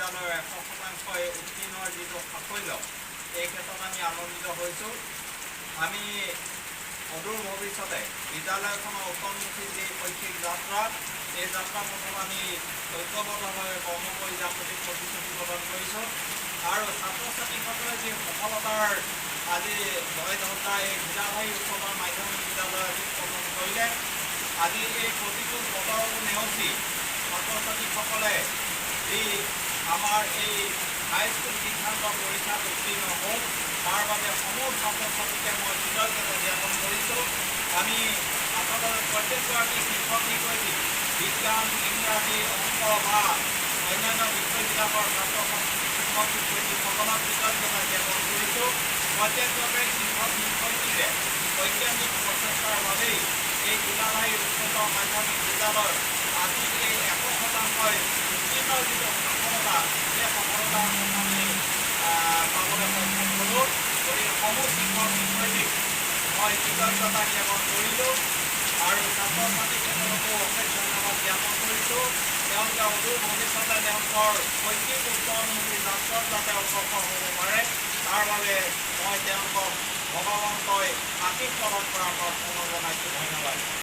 বিদ্যালয়ৰ 100 শতাংশই উত্তীৰ্ণৰ যিটো সাফল্য, এই ক্ষেত্ৰত আমি আনন্দিত হৈছোঁ। আমি অদূৰ ভৱিষ্যতে বিদ্যালয়খনৰ উত্তৰমুখী যি শৈক্ষিক যাত্ৰা, এই যাত্ৰা পথত আমি ঐক্যবদ্ধভাৱে কৰ্ম কৰি যাম বুলি প্ৰতিশ্ৰুতি প্ৰদান কৰিছোঁ। আৰু ছাত্ৰ ছাত্ৰীসকলে যি সফলতাৰ আজি জয়ধ্বজা এই ঘিলাধাৰী উচ্চতৰ মাধ্যমিক বিদ্যালয়ত উত্তোলন কৰিলে, আজি এই প্ৰতিকূল বতৰকো নেওচি ছাত্ৰ ছাত্ৰীসকলে যি আমাৰ এই হাইস্কুল শিক্ষান্ত পৰীক্ষাত উত্তীৰ্ণ হ'ল, তাৰ বাবে সমূহ ছাত্ৰ ছাত্ৰীকে মই কৃতজ্ঞতা জ্ঞাপন কৰিছোঁ। আমি আচলতে প্ৰত্যেকগৰাকী শিক্ষক শিক্ষয়িত্ৰী, বিজ্ঞান, ইংৰাজী, অংক বা অন্যান্য বিষয়বিলাকৰ ছাত্ৰ ছাত্ৰী, শিক্ষক শিক্ষয়িত্ৰীসকলক কৃতজ্ঞতা জ্ঞাপন কৰিছোঁ। প্ৰত্যেকগৰাকী শিক্ষক শিক্ষয়িত্ৰীৰে বৈজ্ঞানিক প্ৰচেষ্টাৰ বাবেই এই ঘিলাধাৰী উচ্চতৰ মাধ্যমিক বিদ্যালয়ৰ আজি এই 100 শতাংশই উত্তীৰ্ণ যিটো সফলতা, সেই সফলতাৰ আমি পাবলৈ সক্ষম হ'লোঁ। গতিকে সমূহ শিক্ষক শিক্ষয়িত্ৰীক মই কৃতজ্ঞতা জ্ঞাপন কৰিলোঁ আৰু ছাত্ৰ ছাত্ৰীসকলকো অশেষ ধন্যবাদ জ্ঞাপন কৰিছোঁ। তেওঁলোকে অদূৰ ভৱিষ্যতে তেওঁলোকৰ শৈক্ষিক উত্তৰণমুখী যাত্ৰাত যাতে অগ্ৰসৰ হ'ব পাৰে, তাৰ বাবে মই তেওঁলোকক ভগৱন্তই আশীষ প্ৰদান কৰাৰ প্ৰাৰ্থনা জনাইছোঁ। ধন্যবাদ।